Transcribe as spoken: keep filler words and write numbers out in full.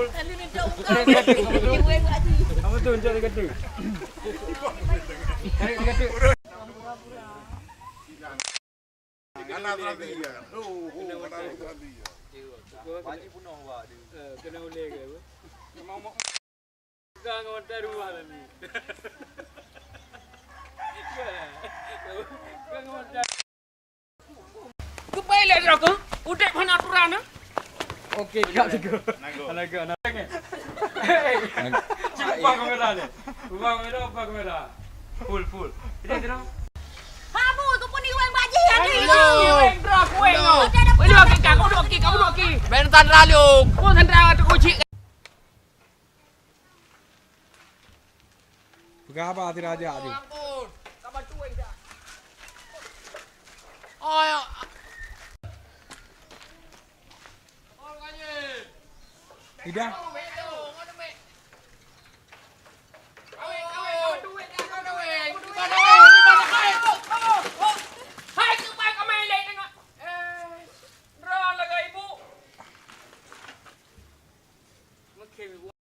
Lalu minta ukang. Dia buat buat ni. Apa tu, minta kata? Kata, kata. Kena uleh ke apa? Memang mau pegang ngon mata dua lah ni. Pegang ngon mata. Keubai lé droe keuh, udép hana aturan, eh? Oke, kak tegur. Nanggo. Nanggo, nanggo. Hei, cik, ubah kamera ni. Ubah kamera, ubah kamera. Full, full. Ini, ini. Habu, kau pun iwan bajih, ada. Ayo, iwan drop, iwan. Ayo, oke, kamu dua oke, kamu dua oke. Main sandra lu. Oh, sandra tu kucing. Peugah haba sira jak tu. Ida.